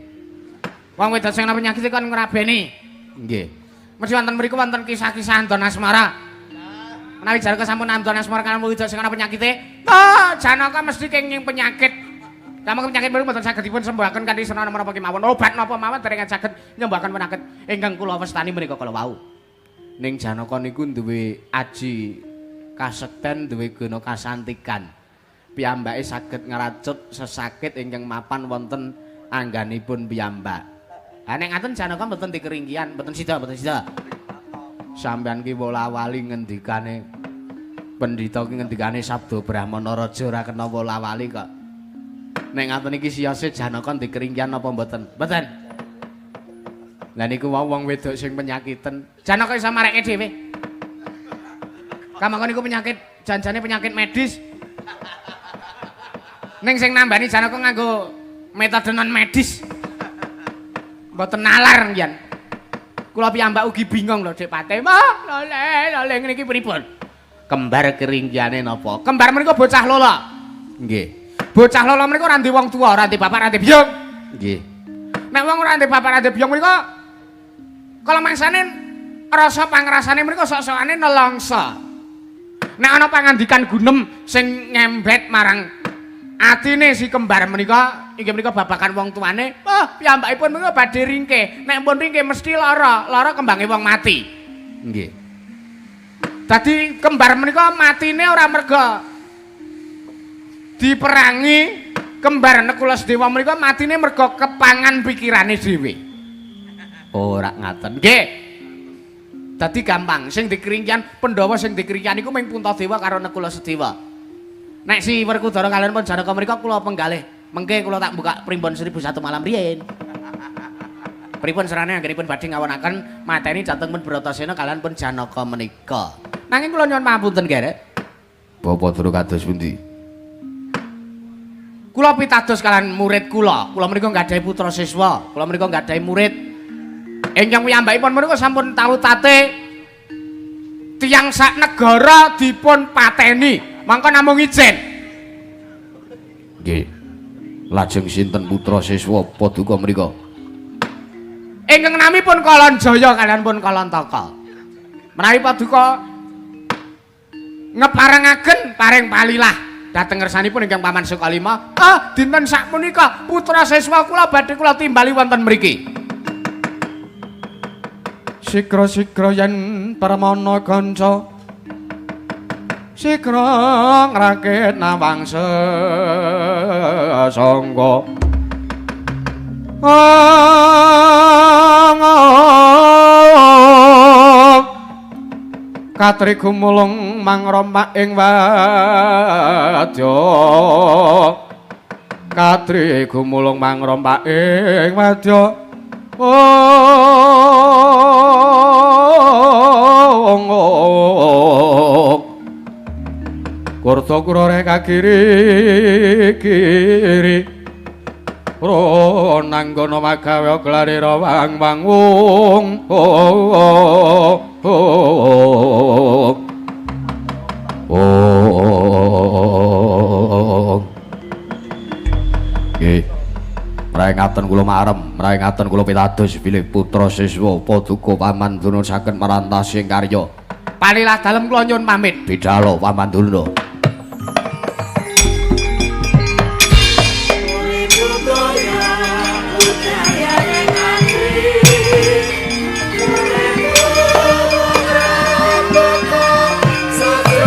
Wong wedok sing ana penyakite kon ngrabeni. Nggih. Mesti wonten mriku wonten kisah-kisah Anton Asmara. Menawi Janaka sampun namdon asmara kaliyan wong wedok sing ana penyakite, oh, Janaka mesti kenging penyakit. Kamangka penyakit mriku mboten saged dipun sembuhaken kanthi srana menapa kemawon. Obat napa mawon dereng saged nyembuhaken penyakit ingkang kula wastani menika kala wau. Ning Janaka niku duwe aji kasekten, duwe guna kasantikan. Piyambake saged ngracut sesakit ingkang mapan wonten angganipun piyambak. Ha nek ngaten Janaka mboten dikeringkian, mboten sida, mboten sida. Sampeyan ki wola-wali ngendikane pendhita ki ngendikane sabda Brahmana raja ora kena wola-wali kok. Nek ngaten iki siyose Janaka dikeringkian napa mboten? Mboten. Lah niku wau wong wedok sing penyakiten. Janaka iso mareke dhewe. Kamangka niku penyakit janjane penyakit medis. Ning sing nambani Janaka nganggo metode non medis. Mboten nalar ngian. Kula piyambak ugi bingung lho Dik Pate. Wah, lole, lole ngene iki pripun? Kembar keringkiane napa? Kembar menika bocah lolo. Nggih. Bocah lolo menika ora ndek wong tuwa, ora ndek bapak, ora ndek biyung. Nggih. Nek wong ora ndek bapak, ora ndek biyung menika kala mangsane rasa pangrasane menika sok-sokane nelongso. Nek ana pangandikan gunem sing ngembet marang atine si kembar menika inggih menika babakan wong tuane, wah piyambakipun menika badhe ringkih. Nek pun ringkih mesti lara, lara kembange wong mati. Nggih. Dadi kembar menika matine ora merga diperangi, kembar Nekula Sedewa menika matine merga kepangan pikirane dhewe. Ora ngaten. Nggih. Dadi gampang, sing dikeringkian Pandhawa sing dikeringkian iku mung Puntadewa karo Nekula Sedewa. Nek si Werkudara kaliyan pun Janaka menika kula penggalih. Mengke kula tak buka primbon 1001 malam riyin. Pripun serane anggenipun badhe ngawonaken mateni dhateng pun Bratasena kaliyan pun Janaka menika. Nanging kula nyuwun pangapunten, Gerek. Bapak Dura kados pundi? Kula pitados kaliyan murid kula. Kula menika nggadahi putra siswa, kula menika nggadahi murid. Ingkang piyambakipun menika sampun tau tate tiyang sak negara dipun pateni. Mangka namung ijen. Nggih. Lajeng sinten putra siswa paduka mriku? Ingkang namipun Kalanjaya kaliyan pun Kalantaka. Menawi paduka ngeparengaken paring palilah dhateng ngersanipun ingkang Paman Sukalima, ah dinten sakmenika putra siswa kula badhe kula timbali wonten mriki. Sigra-sigra yen permana kanca sigra ngrakit nawang sesangga. Katri gumulung mangrompak ing wadya. Katri gumulung mangrompak ing wadya. Kurta kurore kagiri kiri. Ronanggono magawe glarira wang wangung. Nggih. Mraingaten kula marem, mraingaten kula pitados bilih putra siswa paduka Paman Durna saged marantasi ing karya. Palilah dalem kula nyuwun pamit. Bidalo Paman Durna. Sakit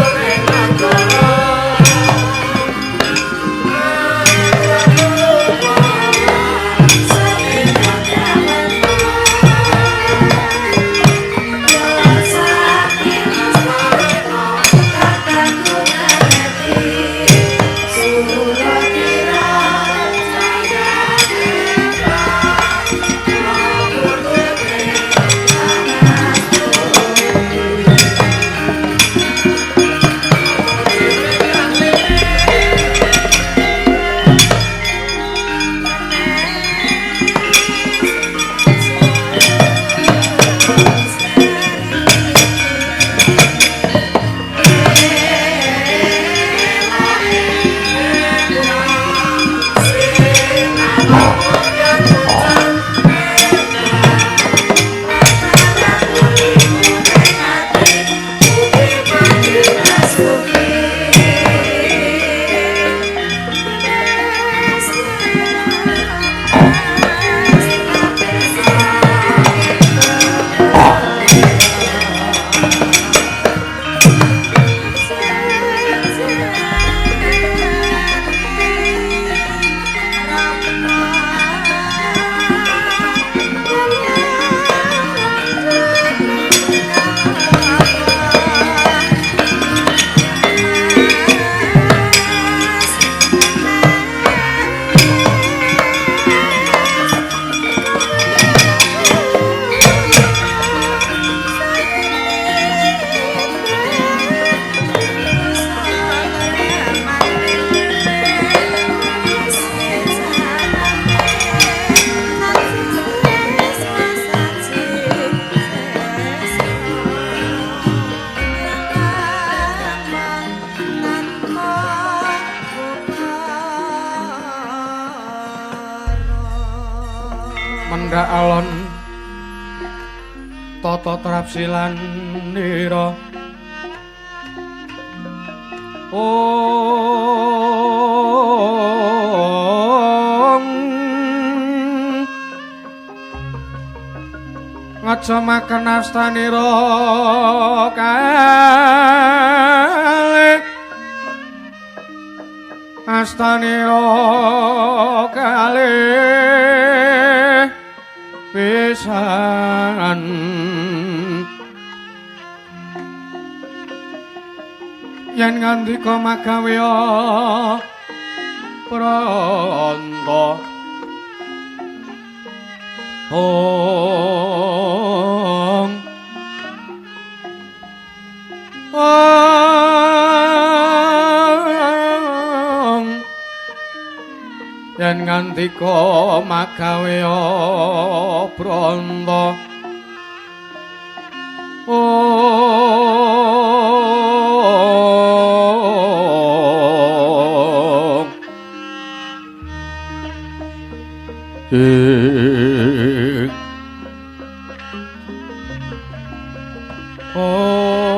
Cendhak alon tata trapsilan nira. Om ngaca makan astanira kalih astanira kalih pisan yen ngandika magawe pranta. Ong ong yen ngandika magawe pranta. Ong ing ong.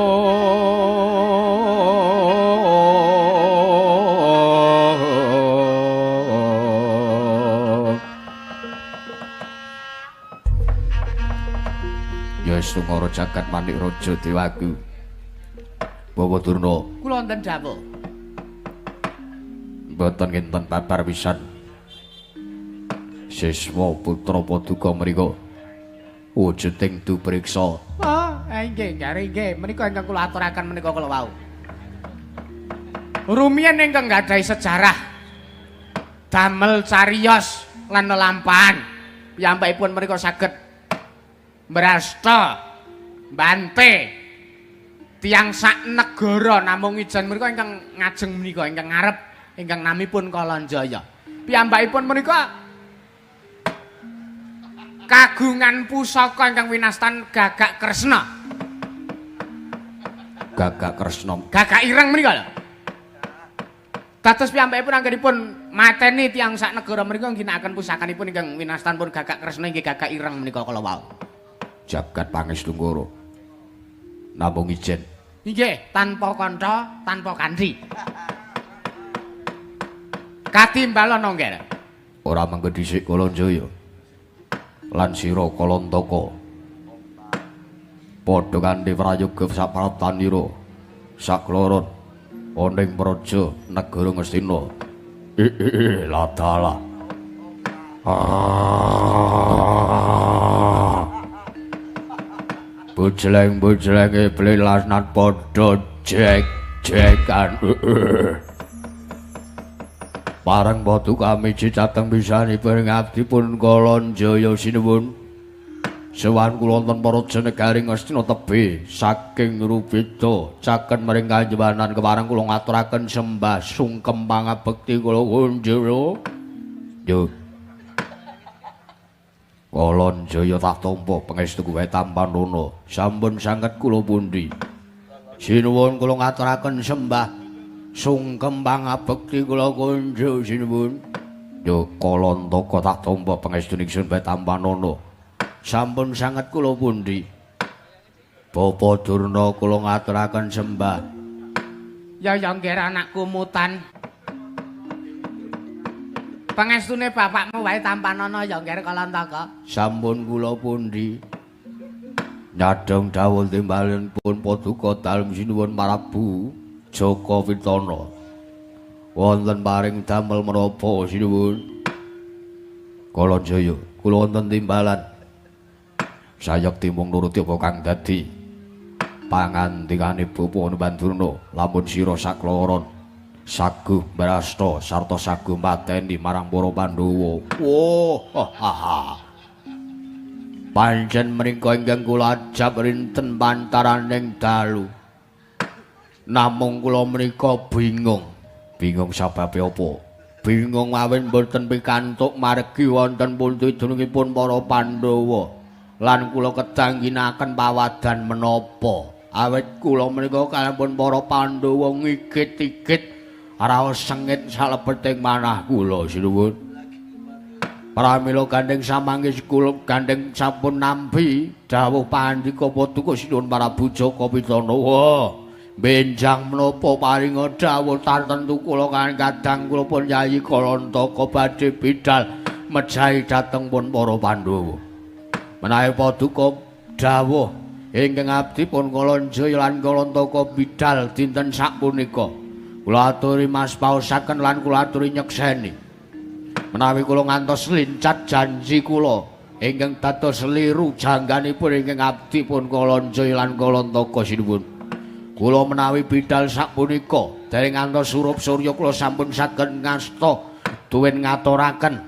Ya Sungara jagat manik raja dewaku. Bawa Durna. Kula wonten dawuh. Mboten kinten babar pisan. Siswa putra paduka mriku wujuding dupriksa. Oh, inggih, nggih, menika ingkang kula aturaken menika kala wau. Rumiyin ingkang gadhahi sejarah damel cariyos lan lelampahan piyambakipun menika saged mbrasta mbante tiyang sak negara namung ijen menika ingkang ngajeng menika ingkang ngarep ingkang namipun Kalanjaya. Piyambakipun menika kagungan pusaka ingkang winastan Gagak Kresna. Gagak Kresna. Gagak ireng menika lho. Dados piyambakipun anggenipun mateni tiyang sak negara menika ngginakaken pusakanipun ingkang winastan pun Gagak Kresna inggih Gagak ireng menika kala wau. Jagat pangestu ngoro. Namung ijen. Inggih, tanpa kanca, tanpa kanthi. Katimbalana nggih. Ora mengko dhisik Kalanjaya. Lan sira Kalantaka padha kanthi prayoga sapratanira sakloron ana ing praja negara Ngastina. Ladalah. Bojleng-bojlenge blelasnat padha jek-jekan. Pareng paduka miji cateng pisanipun ngabdi pun Kalanjaya sinuwun. Sowan kula wonten praja negari Ngastina tebih saking Rubeda caken maring kanjuwanan kepareng kula ngaturaken sembah sungkem pangabekti kula kunjara. Yo. Kalanjaya tak tampa pangestu kuwe tampanana sampun sanget kula pundi. Sinuwun kula ngaturaken sembah sungkem pangabekti kula kunjung sinuwun. Yo Kalantaka tak tampa pangestu ingsun bae tampanana sampun sanget kula pundi. Bapa Durna kula ngaturaken sembah. Ya ya nggih anakku mutan. Pangestune bapakmu wae tampanana ya nggih Kalantaka. Sampun kula pundi. Nyadhong dawuh timbalanipun paduka dalem sinuwun Prabu Jaka Pitana. Wonten paring damel menapa sinuwun? Kalanjaya, kula wonten timbalan. Sayekti mung nuruti apa kang dadi pangandikane Bapa Hanuman lamun sira sakloron saguh mbrasta sarta saguh mateni marang para Pandhawa. Wah, ha. Pancen menika ingkang kula ajab rinten pantaraning dalu. Namung kula menika bingung. Bingung sababe apa? Bingung awit mboten pikantuk margi wonten pundi dunungipun para Pandhawa. Lan kula kedah ngginakaken pawadan menapa? Awit kula menika kalampun para Pandhawa ngigit-igit raos sengit salebeting manah kula sinuwun. Pramila gandeng samangke kula gandeng sampun nampi dawuh pandika paduka Sinuwun Prabu Jaka Pitana. Wah, benjang menapa paringa dawuh tartentu kula kadang kula pun Yayi Kalantaka badhe bidal mejahi dhateng pun para Pandhawa. Menawi paduka dawuh ingkang abdi pun Kalanjaya lan Kalantaka bidal dinten sapunika, kula aturi mas paosaken lan kula aturi nyekseni. Menawi kula ngantos lincat janji kula ingkang dados liru jangganipun ingkang abdi pun Kalanjaya lan Kalantaka sinuwun. Kula menawi bidal sapunika dereng ngantos surup surya kula sampun saged ngasta duwen ngaturaken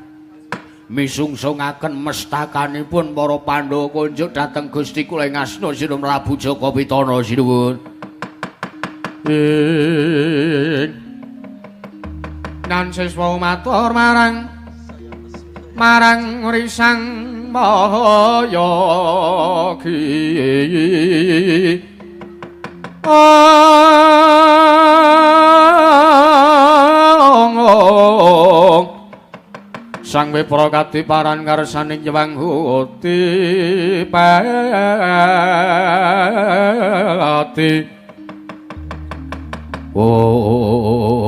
misungsungaken mestakanipun para Pandhawa kunjuk dhateng Gusti kula ing asma Sinuwun Prabu Jaka Pitana sinuwun. Nan siswa matur marang marang risang Mahayagi. Sang Wipra kadiparan karsaning Hyang Huti Pati. Oh,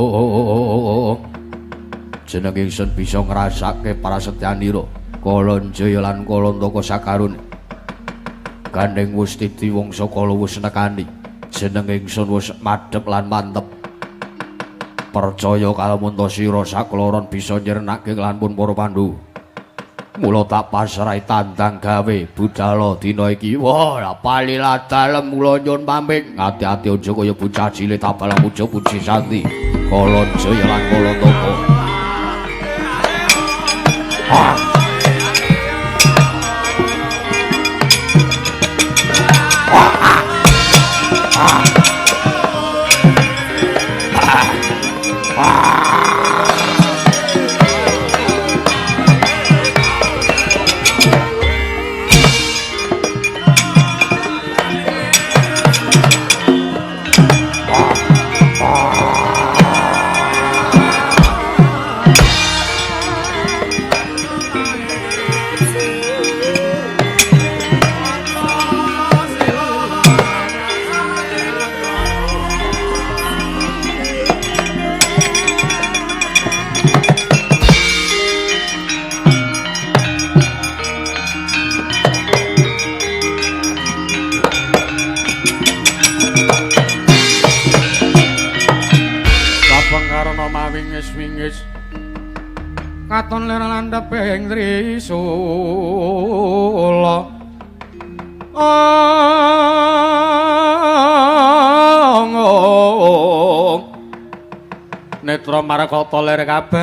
jeneng ingsun bisa ngrasake prasetyanira Kalanjaya lan Kalantaka sakarone. Gandeng wis titi wangsa kala wis nekani, jeneng ingsun wis madhep lan mantep. Percaya kalamunta sira sakloron bisa nyirnake lan pun para Pandhawa. Mula tak pasrahi tandang gawe budala dina iki. Wah, la palila dalem kula nyuwun pamit. Ati-ati aja kaya bocah cilik tabalang puja puji santi. Kalanjaya lan Kalantaka. Ah. Katon lir landheping trisula. Netra marakata lir kabaranang.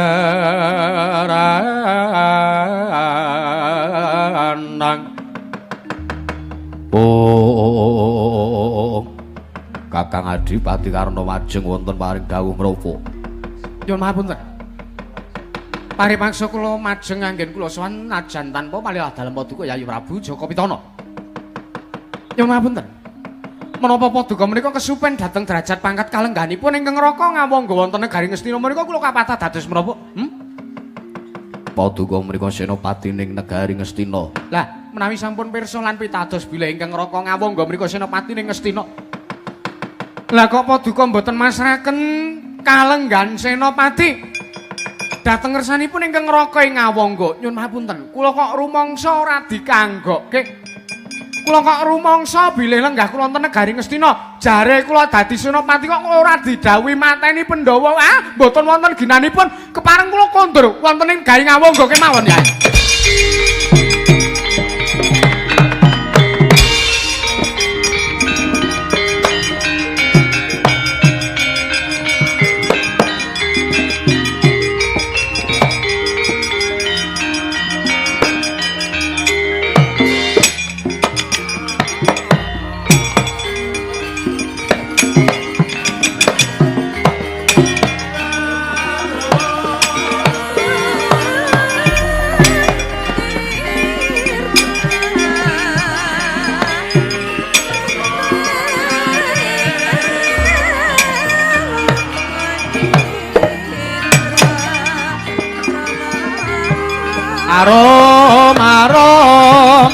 Oh, Kakang Adipati Karna majeng wonten paring dawuh ngrapa. Nyuwun mahapunten. Paripaksa kula majeng anggen kula sowan najan tanpa palih dalem paduka Yayi Prabu Jaka Pitana. Nyuwun mahapunten. Menapa paduka menika kesupen dhateng derajat pangkat kalengganipun ingkang neraka ngawangga wonten negari Ngastina menika kula kapatah dados menapa? Paduka menika senopati ning negari Ngastina. Lah, menawi sampun pirsa lan pitados bilih ingkang neraka ngawangga menika senopati ning Ngastina. Lah kok paduka mboten masraken kalenggan senopati? Dhateng ngersanipun ingkang neraka ing Ngawangga. Nyuwun mahapunten, kula kok rumangsa ora dikanggokke. Kula kok rumangsa bilih lenggah kula wonten negari Ngastina, jare kula dadi senopati kok ora didhawuhi mateni Pandhawa. Ah, mboten wonten ginanipun. Kepareng kula kondur wonten ing negari Ngawangga kemawon ya. Arum arum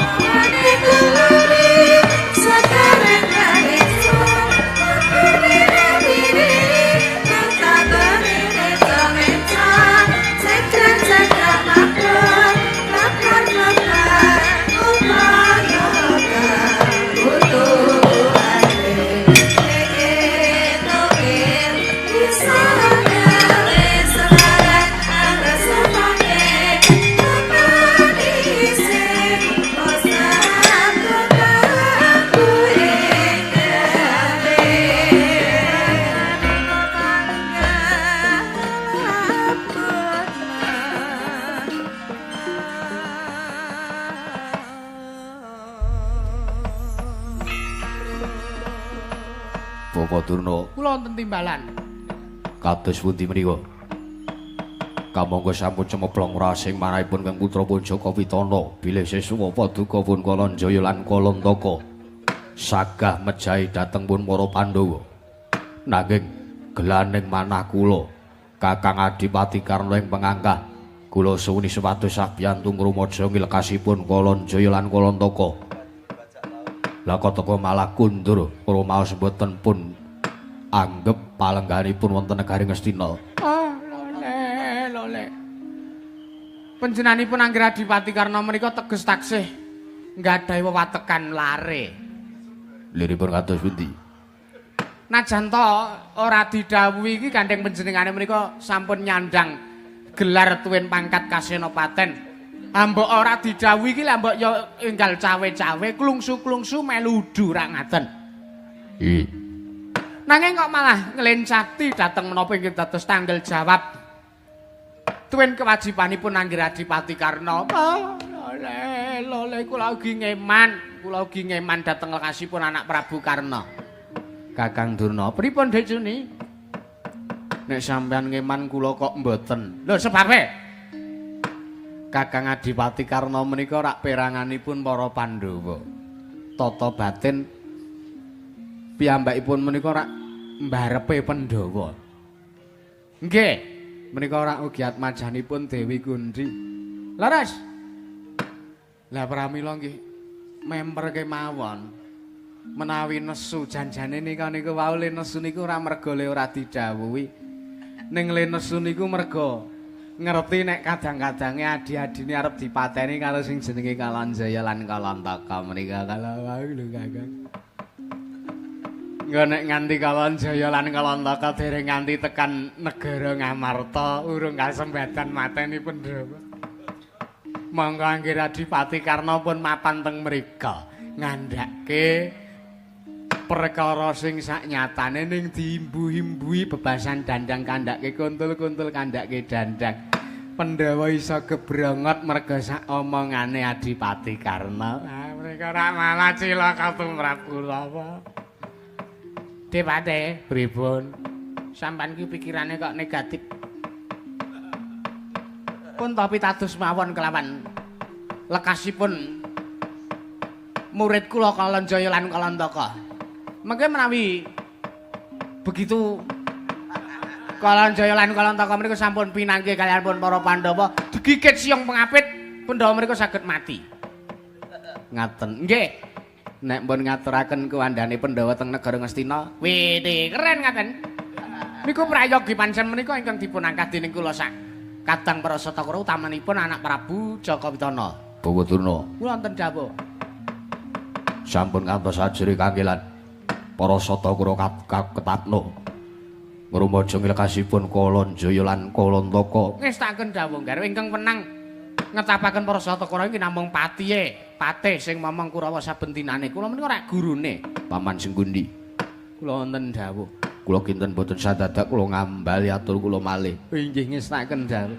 Bapak Durna, kula wonten timbalan. Kados pundi menika? Kamangka sampun cemeplong rasing manahipun kang putra pun Jaka Pitana, bilih sesuwa paduka pun Kalanjaya lan Kalantaka sagah mejahi dhateng pun para Pandhawa. Nanging gelaning manah kula, Kakang Adipati Karna ing pengangkah, kula suwuni supados sabiyantu ngrumaja ngilekasipun Kalanjaya lan Kalantaka. Lah kataka malah kundur rumaos mboten pun anggep palengganipun wonten negari Ngastina. Ah, lole, lole. Panjenenganipun Angger Adipati Karna menika teges taksih nggadahi wewatekan lare. Liripun kados pundi? Najan to ora didhawuhi iki gandeng panjenengane menika sampun nyandang gelar tuwin pangkat Kasenopaten. Ambok ora didhawuhi iki lha mbok ya enggal cawe-cawe klungsu-klungsu melu udu ra ngaten. Nggih. Nanging kok malah nglencati dhateng menapa inggih dados tanggel jawab tuwin kewajibanipun Angger Adipati Karna. Oh, lole, lole kula ugi ngeman, kula ugi ngeman dhateng lekasipun anak Prabu Karna. Kakang Durna, pripun Dik Juni? Nek sampean ngeman kula kok mboten. Lho sebabe? Kakang Adipati Karna menika rak peranganipun para Pandhawa. Tata batin piyambakipun menika rak mbarepe Pandhawa. Nggih, menika rak ugi atmajanipun Dewi Kundhi. Leres. Lah pramila nggih memper kemawon. Menawi nesu janjane nika niku wau le nesu niku ora merga le ora didhawuhi. Ning le nesu niku merga ngerti nek kadang-kadange adi-adine arep dipateni karo sing jenenge Kalanjaya lan Kalantaka menika kala wau lho Kakang. Engko nek nganti Kalanjaya lan Kalantaka dereng nganti tekan negara Ngamarta urung kasembatan mateni Pandhawa. Monggo Angger Adipati Karna pun mapan teng mrika ngandhake perkara sing saknyatane ning diimbu-imbui bebasan dandang kandhake kuntul-kuntul kandhake dandang. Pandhawa iso gebrongot merga sak omongane Adipati Karna. Ah, mereka rak malah cilaka tumrap kula apa. Depate, pripun? Sampeyan ki pikirane kok negatif. Pun to pitados mawon kelawan lekasipun murid kula Kalanjaya lan Kalantaka. Mengke menawi begitu Kalanjaya lan Kalantaka menika sampun pinanggih kaliyan pun para Pandhawa, digigit siung pengapit, Pandhawa menika saged mati. Ngaten. Nggih. Nek pun ngaturaken kuwandane Pandhawa teng negara Ngastina, wih, keren ngaten. Niku prayogi pancen menika ingkang dipun angkat dening kula sak kadang para Satakara utamanipun anak Prabu Jaka Pitana. Bawa Durna. Kula wonten dawuh. Sampun ngantos ajri kanggelan para Satakara ketapno. Ngrumaja nglekasipun Kalanjaya lan Kalantaka. Ngestaken dawuh garwa ingkang wenang ngetapaken para Satakara iki namung patihe, patih sing momong Kurawa saben dinane. Kula menika ora gurune. Paman Senggundi. Kula wonten dawuh. Kula kinten boten sadadak kula ngambali atur kula malih. Inggih ngestaken dawuh.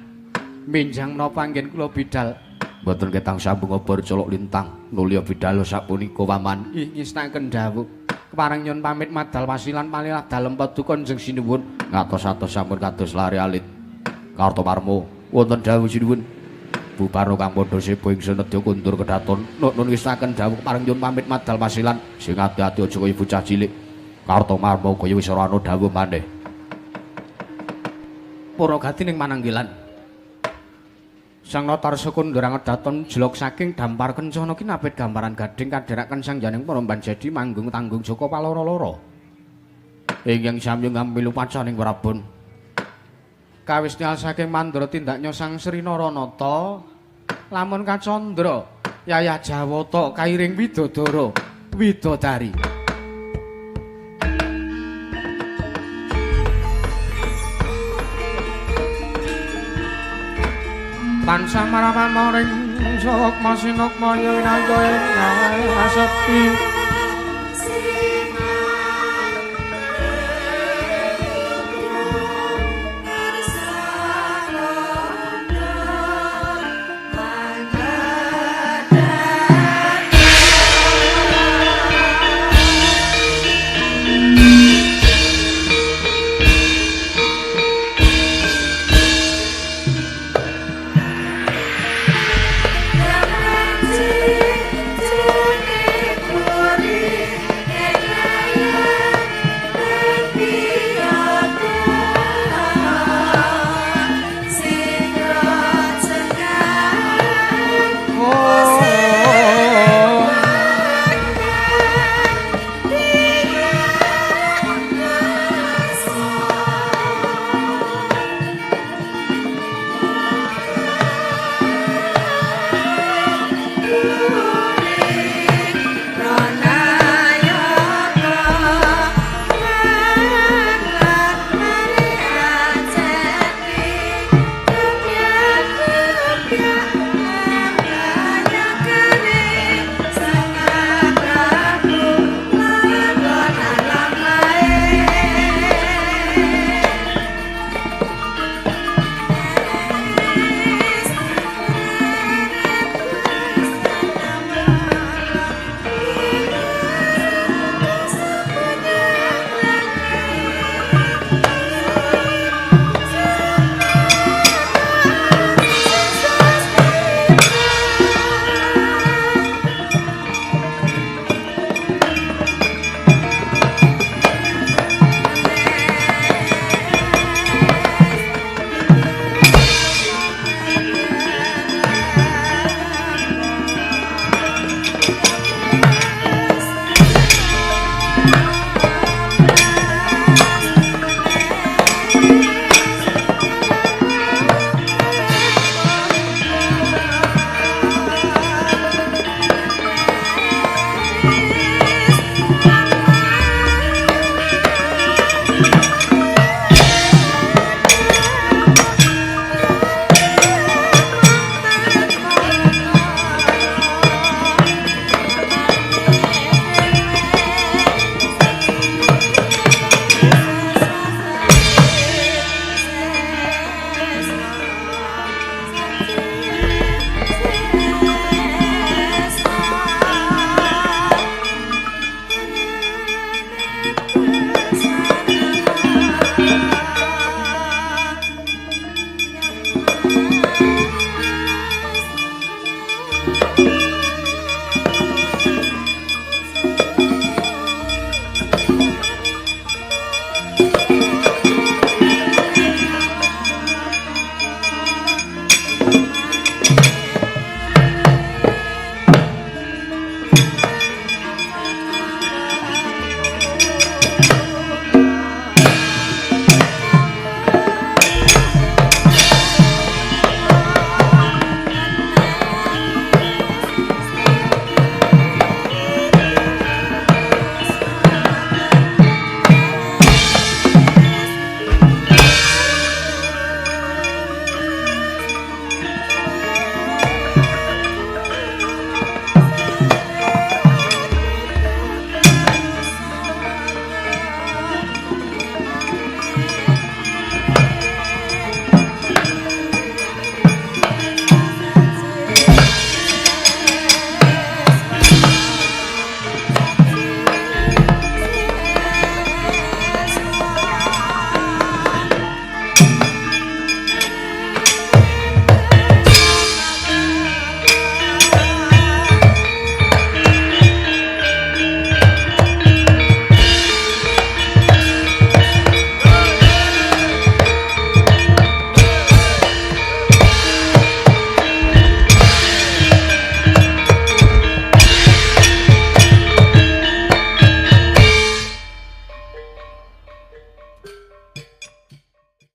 Minjang menapa anggen kula bidal? Mboten ketang sambung obor colok lintang nulya bidal sapunika paman. Inggih ngestaken dawuh. Kepareng nyun pamit madal wasilan palilah dalem paduka Kanjeng Sinuwun. Ngatos-atos sampun kados lare alit. Kartomarmo wonten dawuh Sinuwun. Bubarno kang padha sebo ingsun nedya kundur kedaton. Nun ngestaken dawuh kepareng nyun pamit madal wasilan sing ati-ati aja kaya bocah cilik. Kartomarmo kaya wis ora ana dawuh maneh. Purwagati ning Mananggilan. Sang Natarsa kondhorang daton jelok saking dampar kencana kinapit gambaran gading kadheraken sang janing para banjadi manggung tanggung jaka paloro-loro. Ingkang samya ngambil upacaning Prabon. Kawis nyal saking mandra tindaknya Sang Sri Naranata lamun kacandra yayah Jawata kairing widodara widodari. Tansah maramaring sukma sinukma winaya ing asepi.